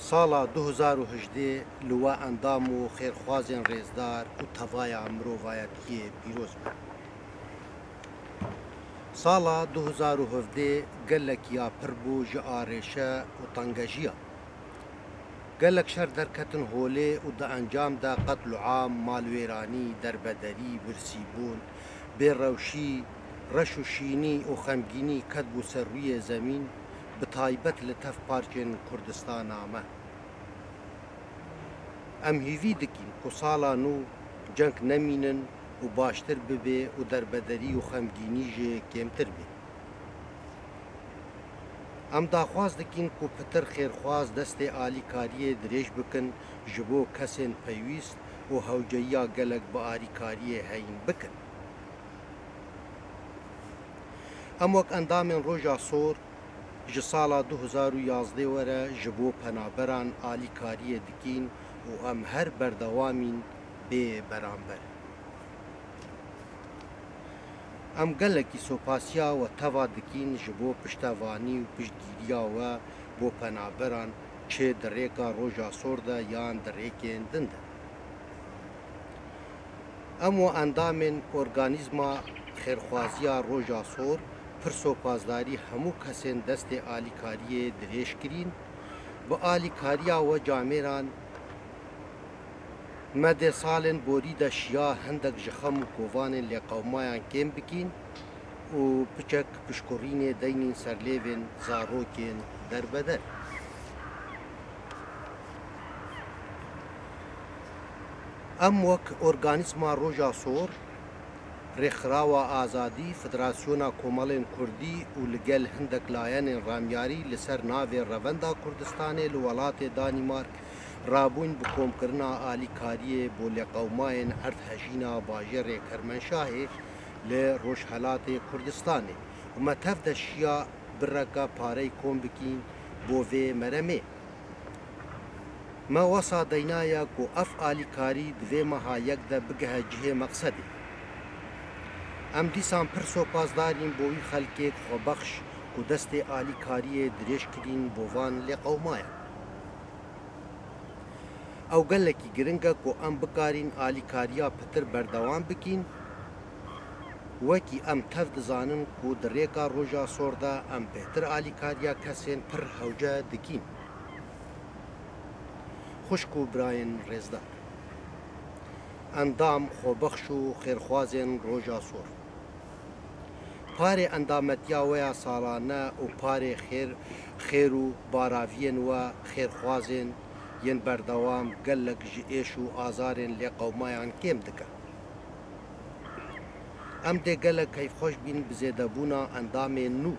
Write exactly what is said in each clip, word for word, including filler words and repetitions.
Sala du hezar û hejdeh li we endam û xêrxwazên rêzdar û tevaya mirovayetiyê pîroz be. Sala du hezar û hevdeh gelek ya pir bû ji arêşe û tengejiya. Gelek şer derketin holê û di encam de qetl û am, malwêranî, derbederî, birsîbûn, bêrewşî, reş û şînî û xemgînî ketbû ser rûyê zemîn, bi taybet li tev parçên Kurdistana me. Em hîvî dikin ku sala nû ceng nemînin û baştir bibe û derbederî û xemgînî jî kêmtir be. Em daxwaz dikin ku pitir xêrxwaz destê alîkariyê dirêj bikin ji bo kesên pêwîst û hewceyiya gelek bi alîkariyê heyîn bikin. Em wek endamên Roja Sor ji sala du hezar û yazdeh were ji bo penaberan alîkariyê dikin û em her berdewamîn bê beramber. Em gelekî sopasiya we teva dikin ji bo piştevanî û piştgiriya we bo penaberan, çi di rêka Roja Sor de yan di rêkên din de. Em û endamên organîzma xêrxwaziya Roja Sor pir sopasdarî hemû kesên destê alîkariyê dirêj kirîn. Bi alîkariya we camêran me dê salên borî de şiya hindek ji xem û kovanên lêqewmayan kêm bikîn û piçek pişkurînê deynîn ser lêvên zarokên derbeder. Em wek organîzma Roja Sor, Rêkxirawa Azadî, Federasyona Komelên Kurdî û li gel hindek layenên ramyarî li ser navê Revenda Kurdistanê li welatê Danîmark rabûyn bi komkirina alîkariyê bo lêqewmayên erdhejîna bajêrê Kermenşahê li Rojhelatê Kurdistanê û me tev de şiya bireka parey kom bikîn bo vê meremê. Me wesa deynaye ku ev alîkarî di vê meha yek de bigihe cihê meqsedê. Em dîsan pir sopasdar in bo wî xelkê xwebexş ku destê alîkariyê dirêj kirîn bo van lêqewmayan. Ew gelekî giring e ku em bikarîn alîkariya pitir berdewam bikîn. Wekî em tev dizanin ku di rêka Roja Sor de em bêhtir alîkariya kesên pir hewce dikîn. Xwişk û birayên rêzdar, endam, xwebexş û xêrxwazên Roja Sor. Parê endametiya we ya salane û parê xêr, xêr û baraviyên we xêrxwazên yên berdewam gelek ji êş û azarên lêqewmayan kêm dike. Em dê gelek keyfxweş bîn bi zêdebûna endamên nû.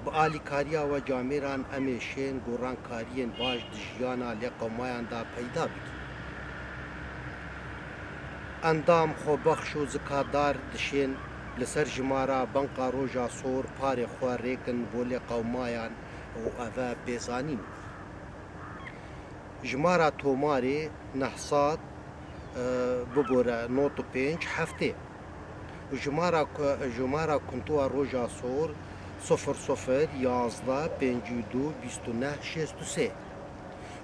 Bi alîkariya we camêran em ê şên gorankariyên baş di jiyana lêqewmayan de peyda bikin. Endam, xwebexş û zikadar dişên li ser jimara banka Roja Sor parê xwe rêkin bo lêqewmayan û eve pêzanîn. Jimara tomarê neh sed, e, bibore nod û pênc heftê. Û jimara ku-, jimara kuntuwa Roja Sor sifir sifir yazdeh pêncî û du bîst û neh şêst û sê.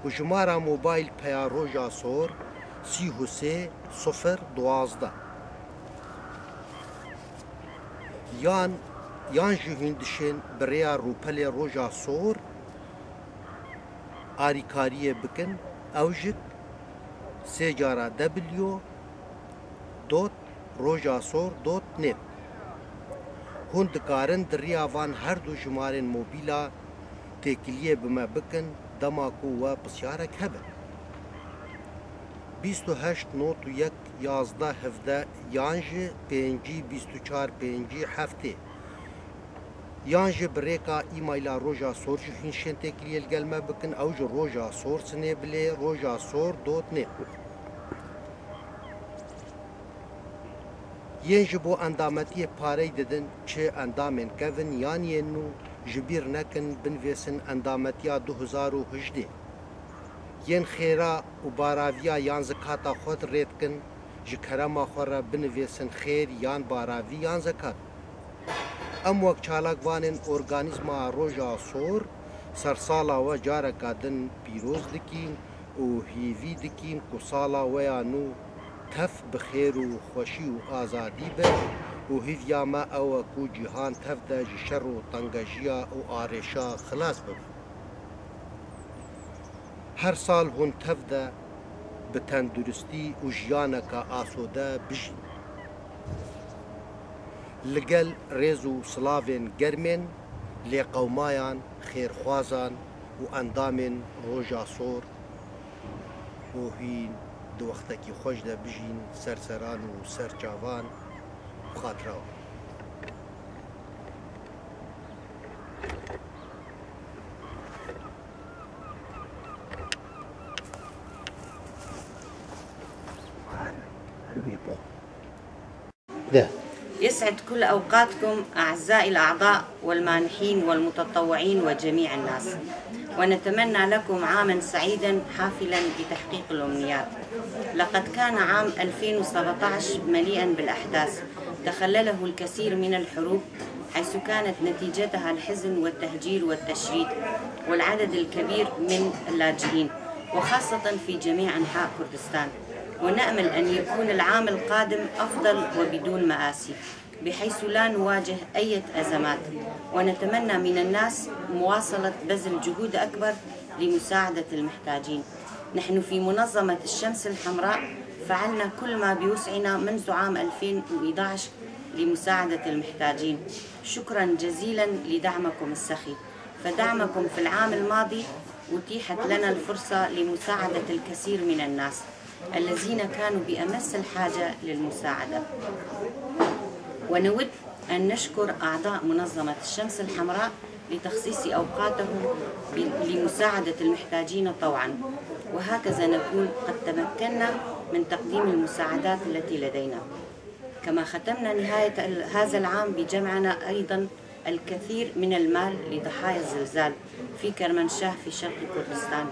Û jimara mobayl peya Roja Sor sî û sê sifir duwazdeh. Yan, yan jî hûn dişên bi rêya rûpelê Roja Sor arîkariyê bikin, ew jî sê cara W dot rojasor dot net. Hûn dikarin di riya van her du jimarên mobîla têkiliyê bi me bikin, dema ku we pisyarek hebe. Bîst û heşt nod û yek yazdeh hevdeh yan jî pêncî bîst û çar pêncî heftê. Yan jî bi rêka emaila Roja Sor jî hûn şên têkiliyê li gel me bikin, ew jî roja sor sinê bilê rojasor dot net. Yên ji bo endametiyê parey didin, çi endamên kevin yan yên nû, ji bîr nekin binivîsin endametiya du hezar û hejdeh. Yên xêra û baraviya yan zikata xwe dirê dikin, ji kerema xwe re binivîsin xêr yan baravî yan zekat. Em wek çalakvanên organîzma Roja Sor Sersala we careka din pîroz dikîn û hîvî dikîn ku sala we ya nû tev bi xêr û xweşî û azadî be û hîviya me ew e ku cîhan tev de ji şer û tengejiya û arêşa xilas bibe. Her sal hûn tev de bi tenduristî û jiyaneke asode bijîn. Li gel rêz û silavên germên lêqewmayan, xêrxwazan û endamên Roja Sor û hîn di wextekî xweş de bijîn, serseran û serçavan bi xatira wan. ده. يسعد كل أوقاتكم أعزائي الأعضاء والمانحين والمتطوعين وجميع الناس، ونتمنى لكم عاما سعيدا حافلا بتحقيق الأمنيات. لقد كان عام ألفين وسبعتاش مليئا بالأحداث تخلله الكثير من الحروب، حيث كانت نتيجتها الحزن والتهجير والتشريد والعدد الكبير من اللاجئين، وخاصة في جميع أنحاء كردستان. ونأمل أن يكون العام القادم أفضل وبدون مآسي، بحيث لا نواجه أي أزمات، ونتمنى من الناس مواصلة بذل جهود أكبر لمساعدة المحتاجين. نحن في منظمة الشمس الحمراء فعلنا كل ما بوسعنا منذ عام ألفين وإحداش لمساعدة المحتاجين. شكرا جزيلا لدعمكم السخي، فدعمكم في العام الماضي أتيحت لنا الفرصة لمساعدة الكثير من الناس الذين كانوا بأمس الحاجة للمساعدة. ونود أن نشكر أعضاء منظمة الشمس الحمراء لتخصيص أوقاتهم ب-، لمساعدة المحتاجين طوعا، وهكذا نكون قد تمكنا من تقديم المساعدات التي لدينا. كما ختمنا نهاية ال-، هذا العام بجمعنا أيضا الكثير من المال لضحايا الزلزال في كرمنشاه في شرق كردستان،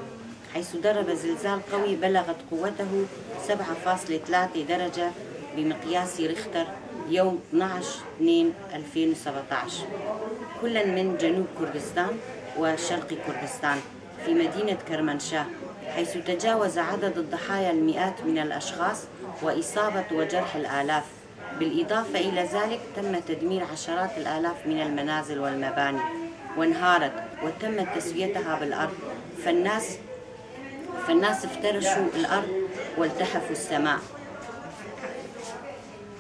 حيث ضرب زلزال قوي بلغت قوته سبعة فاصلة ثلاثة درجة بمقياس ريختر يوم اثناش اثنين ألفين وسبعتاش، كلا من جنوب كردستان وشرق كردستان في مدينة كرمنشاه، حيث تجاوز عدد الضحايا المئات من الأشخاص وإصابة وجرح الآلاف. بالإضافة إلى ذلك، تم تدمير عشرات الآلاف من المنازل والمباني، وانهارت وتم تسويتها بالأرض، فالناس، فالناس افترشوا الأرض والتحفوا السماء،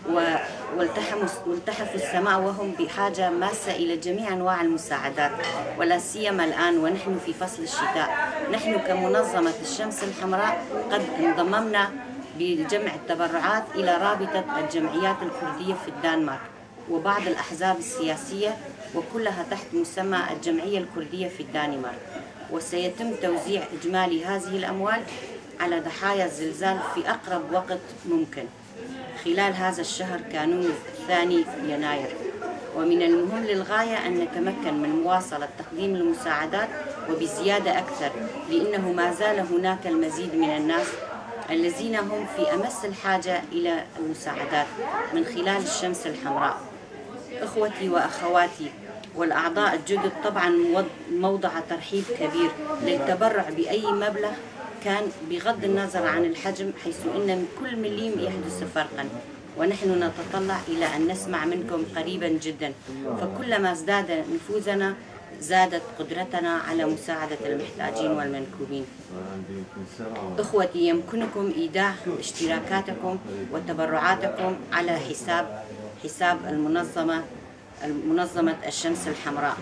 و-، والتحموا، والتحفوا السماء وهم بحاجة ماسة إلى جميع أنواع المساعدات، ولا سيما الآن ونحن في فصل الشتاء. نحن كمنظمة الشمس الحمراء قد انضممنا بجمع التبرعات إلى رابطة الجمعيات الكردية في الدنمارك وبعض الأحزاب السياسية، وكلها تحت مسمى الجمعية الكردية في الدنمارك، وسيتم توزيع إجمالي هذه الأموال على ضحايا الزلزال في أقرب وقت ممكن خلال هذا الشهر، كانون الثاني يناير. ومن المهم للغاية أن نتمكن من مواصلة تقديم المساعدات وبزيادة أكثر، لأنه ما زال هناك المزيد من الناس الذين هم في أمس الحاجة إلى المساعدات من خلال الشمس الحمراء. إخوتي وأخواتي والأعضاء الجدد، طبعا مو-، موضع ترحيب كبير للتبرع بأي مبلغ كان بغض النظر عن الحجم، حيث أن كل مليم يحدث فرقا، ونحن نتطلع إلى أن نسمع منكم قريبا جدا، فكلما ازداد نفوذنا زادت قدرتنا على مساعدة المحتاجين والمنكوبين. إخوتي، يمكنكم إيداع اشتراكاتكم وتبرعاتكم على حساب، حساب المنظمة، منظمة الشمس الحمراء،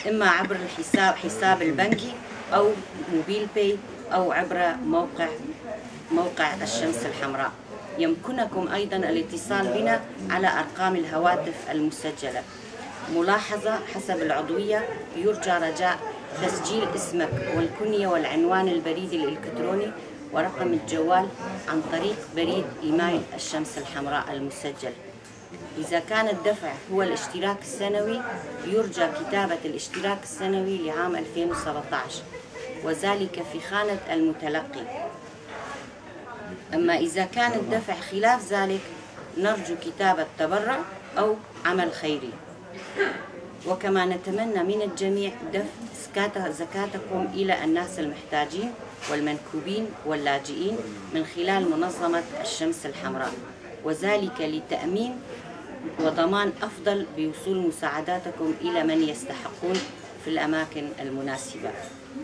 إما عبر الحساب، حساب البنكي أو موبيل باي أو عبر موقع، موقع الشمس الحمراء. يمكنكم أيضا الاتصال بنا على أرقام الهواتف المسجلة. ملاحظة: حسب العضوية يرجى رجاء تسجيل اسمك والكنية والعنوان البريد الإلكتروني ورقم الجوال عن طريق بريد إيميل الشمس الحمراء المسجل. إذا كان الدفع هو الاشتراك السنوي، يرجى كتابة الاشتراك السنوي لعام ألفين وسبعتاش، وذلك في خانة المتلقي. أما إذا كان الدفع خلاف ذلك، نرجو كتابة تبرع أو عمل خيري. وكما نتمنى من الجميع دفع زكاة-، زكاتكم إلى الناس المحتاجين والمنكوبين واللاجئين من خلال منظمة الشمس الحمراء، وذلك لتأمين وضمان أفضل بوصول مساعداتكم إلى من يستحقون في الأماكن المناسبة.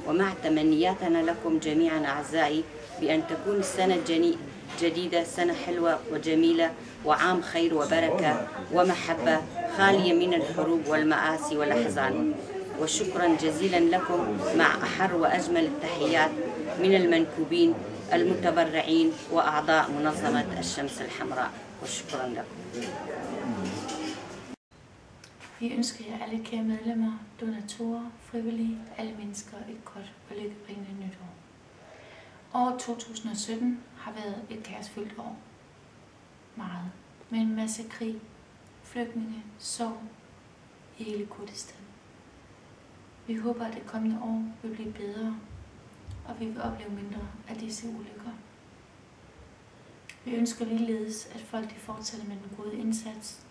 ومع تمنياتنا لكم جميعًا أعزائي بأن تكون السنة الجني-، الجديدة سنة حلوة وجميلة، وعام خير وبركة ومحبة، خالية من الحروب والمآسي والأحزان. وشكرًا جزيلًا لكم، مع أحر وأجمل التحيات من المنكوبين المتبرعين وأعضاء منظمة الشمس الحمراء. وشكرًا لكم. Vi ønsker jer alle kære medlemmer, donatorer, frivillige, alle mennesker et godt og lykkebringende nytår. Året to tusind og sytten har været et kaosfyldt år. Meget. Med en masse krig, flygtninge, sorg i hele Kurdistan. Vi håber, at det kommende år vil blive bedre, og vi vil opleve mindre af disse ulykker. Vi ønsker ligeledes, at folk, de fortsætter med den gode indsats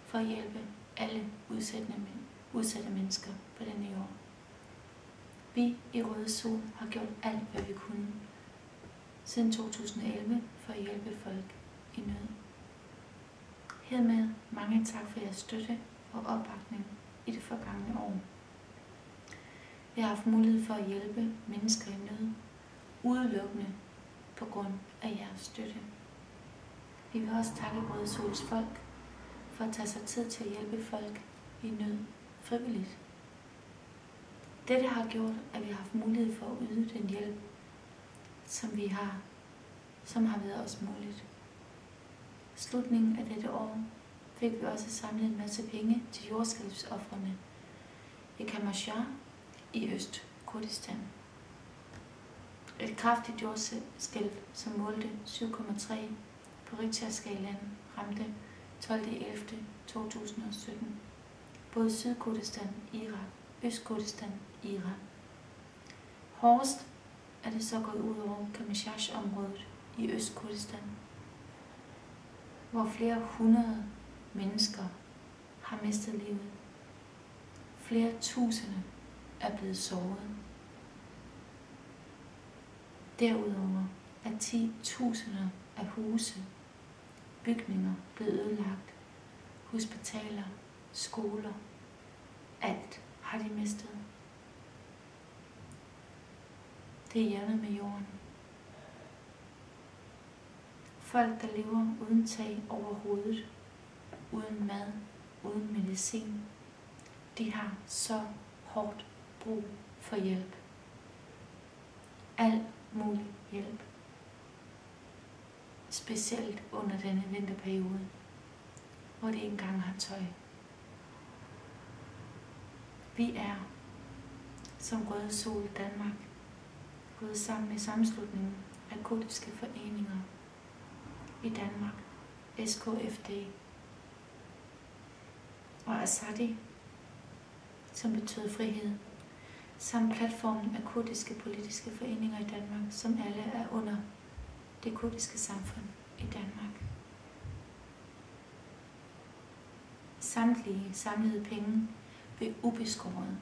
for at hjælpe alle udsatte men-, udsatte mennesker på denne jord. Vi i Røde Sol har gjort alt, hvad vi kunne siden to tusind og elleve for at hjælpe folk i nød. Hermed mange tak for jeres støtte og opbakning i det forgangne år. Vi har haft mulighed for at hjælpe mennesker i nød udelukkende på grund af jeres støtte. Vi vil også takke Røde Sols folk for at tage sig tid til at hjælpe folk i nød frivilligt. Dette har gjort, at vi har haft mulighed for at yde den hjælp, som vi har, som har været os muligt. Slutningen af dette år fik vi også samlet en masse penge til jordskælvsofrene i Kamasjar i Østkurdistan. Et kraftigt jordskælv, som målte syv komma tre på Richterskalaen, ramte tolvte ellevte to tusind og sytten både Sydkurdistan, Irak, Østkurdistan, Iran. Hårdest er det så gået ud over Kamasjaj-området i Østkurdistan, hvor flere hundrede mennesker har mistet livet. Flere tusinde er blevet såret. Derudover er ti tusinder af huse, bygninger blevet ødelagt. Hospitaler, skoler, alt har de mistet. Det er jævnet med jorden. Folk, der lever uden tag over hovedet, uden mad, uden medicin, de har så hårdt brug for hjælp. Al mulig hjælp. Specielt under denne vinterperiode, hvor de ikke engang har tøj. Vi er, som Røde Sol Danmark, gået sammen med Sammenslutningen af Kurdiske Foreninger i Danmark, S K F D, og Azadi, som betyder frihed, samt platformen af kurdiske politiske foreninger i Danmark, som alle er under det kurdiske samfund i Danmark. Samtlige samlede penge vil ubeskåret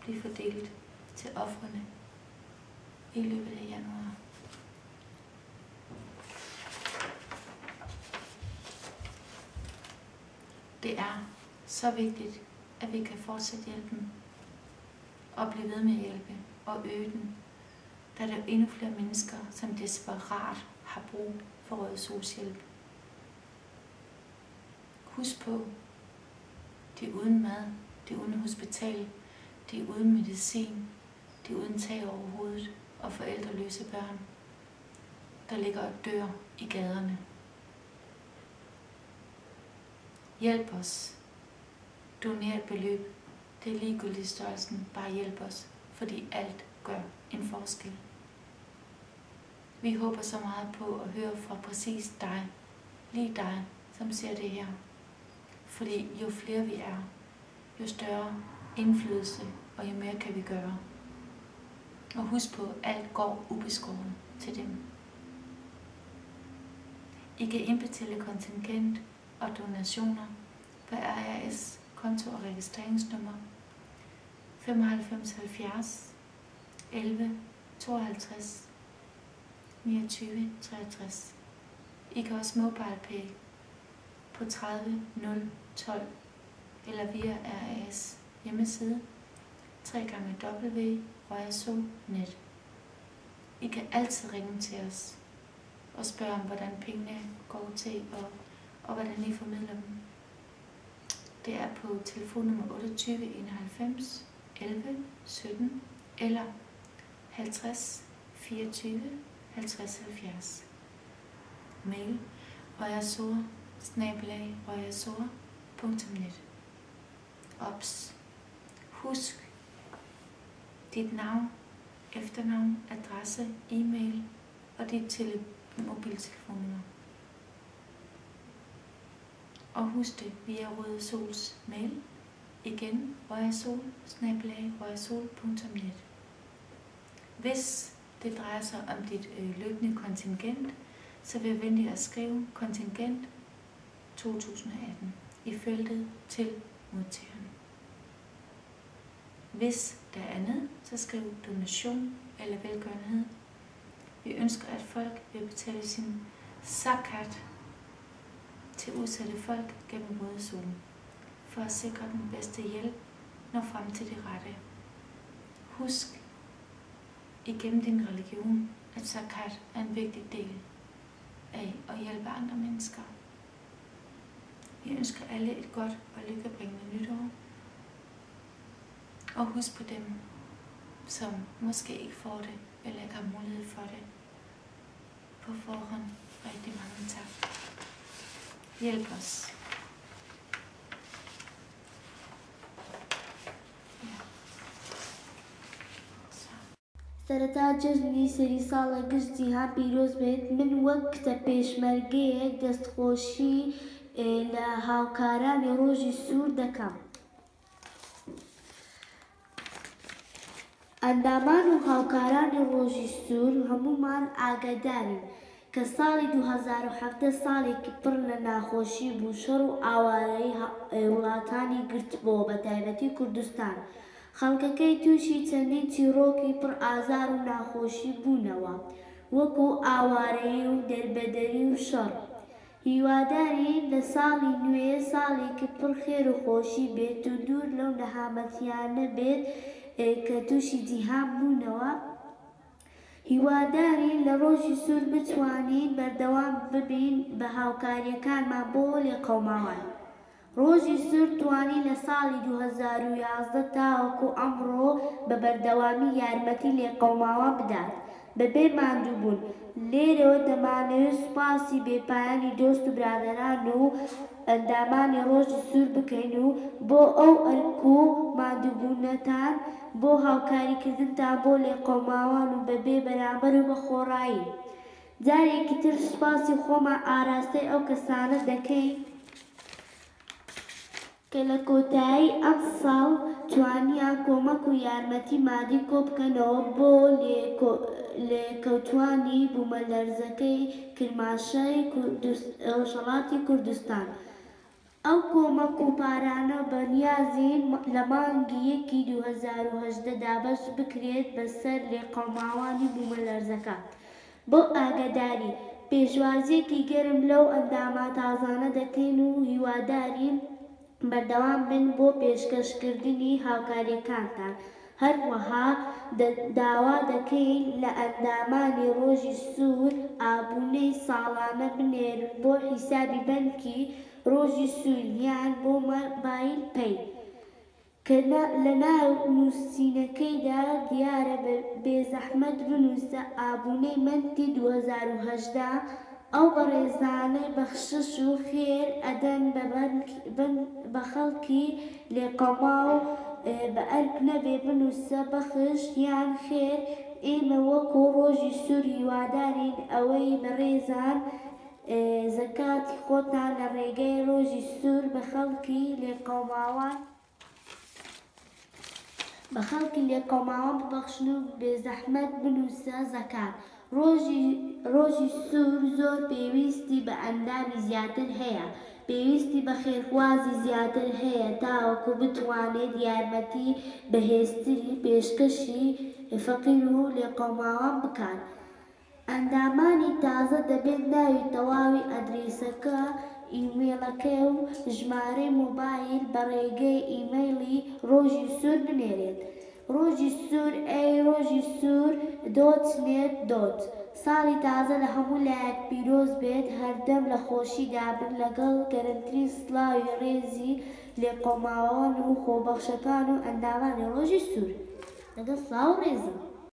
blive fordelt til ofrene i løbet af januar. Det er så vigtigt, at vi kan fortsætte hjælpen og blive ved med at hjælpe og øge den, da der er endnu flere mennesker, som desperat har brug for Røde Sols hjælp. Husk på, de er uden mad, de er uden hospital, de er uden medicin, de er uden tag over hovedet og forældreløse børn, der ligger og dør i gaderne. Hjælp os. Doner et beløb. Det er ligegyldigt størrelsen. Bare hjælp os, fordi alt gør en forskel. Vi håber så meget på at høre fra præcis dig, lige dig, som ser det her. Fordi jo flere vi er, jo større indflydelse, og jo mere kan vi gøre. Og husk på, alt går ubeskåret til dem. I kan indbetale kontingent og donationer på R R S K Konto og registreringsnummer femoghalvfems halvfjerds elleve tooghalvtreds niogtyve treogtres. I kan også MobilePay på tredive nul tolv eller via R A S hjemmeside, tre gange W Royal Sol net. I kan altid ringe til os og spørge om, hvordan pengene går til, og, og hvordan I formidler dem. Det er på telefonnummer otteogtyve enoghalvfems elleve sytten eller halvtreds fireogtyve halvtreds halvfjerds. Mail: royalsol snabel-a royalsol punktum net. Obs: Husk dit navn, efternavn, adresse, e-mail og dit tele-, mobiltelefonnummer. Og husk det via Røde Sols mail. Igen, royalsol snabel-a royalsol punktum net. Hvis det drejer sig om dit, øh, løbende kontingent, så vil jeg venlig at skrive kontingent to tusind og atten i feltet til modtageren. Hvis der er andet, så skriv donation eller velgørenhed. Vi ønsker, at folk vil betale sin zakat til udsatte folk gennem Røde Sol, for at sikre den bedste hjælp når frem til de rette. Husk igennem din religion, at zakat er en vigtig del af at hjælpe andre mennesker. Vi ønsker alle et godt og lykkebringende nytår. Og husk på dem, som måske ikke får det, eller ikke har mulighed for det på forhånd. Rigtig mange tak. Hjælp os. Ja. Så. Sereta cejnî serî sala giş cîhan pîroz bêt. Min wek pêşmergeyek destxweşî, e, li hawkaranê Rojî Sûr dekem. Endaman û hawkaranê Rojî Sûr hemûman agedar in. Ke salê du hezar û hevdeh salekî pir li naxweşî bû, şer û awareyî ha-, e, welatanî girtibû, bi taybetî Kurdistan. Xelkekê tûşî çendîn çîrokî pir azar û naxweşî bûnewa, wekû awareyî û derbederî û şer. Hîwadarî li salî nûê salekî pir xêr û xweşî bêt û dûr lew nehametiyane bêt, e, ke tûşî cîhan bûnewa. Hîwadarî li Rojî Sûr bitwanîn berdewam bibîn bi hawkariyekânman bo lêqewmawan. Rojî Sûr twanî li salî du hezar û yazdeh ta wekû emro bi berdewamî yarmetî lêqewmawan bidat, bi bê mandûbûn. Lêro demane spasî bêpayanî dost û biraderan û endamanê Rojî Sûr bikeyn û bo ew erk û mandûbûnetan, bo hawkarîkirdintan bo lêqewmawan û bi bê beramber û bi xorayî. Carekî tir spasî xwe me arasteyê ew kesane dekeyn ke li kotayî emsal twaniyan komek û yarmetî madî kop kenewê bo lêko-, lêkewtwanî bûmelerzekey Kirmaşayê Kurdis-, Rojhelatî Kurdistan. Ew komek û parane bi niyazîn li mangî yekî du hezar û hejdeh dabeş bikirêt bi ser lêqewmawanî bûmelerzeka. Bo agedarî, pêşwaziyekî germ lew endama tazane dekeyn û hîwadarîn berdewam bin bo pêşkeşkirdinî hawkariyekântan. Her wiha de-, dawa dekeyn li endamanî Rojî Sûr abûneyê salane binêrin bo hîsabî bankî Rojî Sûr yan bo MobilePay. Ke na-, li nav nûsînekeyda diyar e, be-, bêzehmet binûse abûneyê mentî du hezar û hejdeh. Ew berêzane bexşiş û xêr eden bi ben-, ben-, bi xelkî lêqewmaw, e, bi erk nebê binûse bexş yan xêr. Ê me wekû Rojî Sûr hîwadarîn ewey berêzan, e, zekatî xotan li rêgeyê Rojî Sûr bi xelkî lêqewmawan Bi xelkî lêqewmawan bibexşin û bêzehmet binûse zekat. Rojî, Rojî Sûr zor pêwîstî bi endamî ziyatir heye. پێویستی بە خێرخوازی زیاتر هەیە تاوەکو بتوانێت یارمەتی بەهێزتری پێشکەشی فەقیر و لێقەوماوان بکات. ئەندامانی تازە دەبێت ناوی تەواوی ئەدرێسەکە، ئیمێلەکە و ژمارەی مۆبایل بە ڕێگەی ئیمەیڵی ڕۆژی سوور بنێرێت. ڕۆژی سوور، ئەی ڕۆژی سوور، دۆت نێت دۆت. ساڵی تازە لە هەموو لایەک پیرۆز بێت، هەردەم لە خۆشیدا بن لەگەڵ گەرمترین سڵاوی ڕێزی لێقەوماوان و خۆبەخشەکان و ئەندامانی ڕۆژی سوور. لەگەڵ سڵاو و ڕێزم.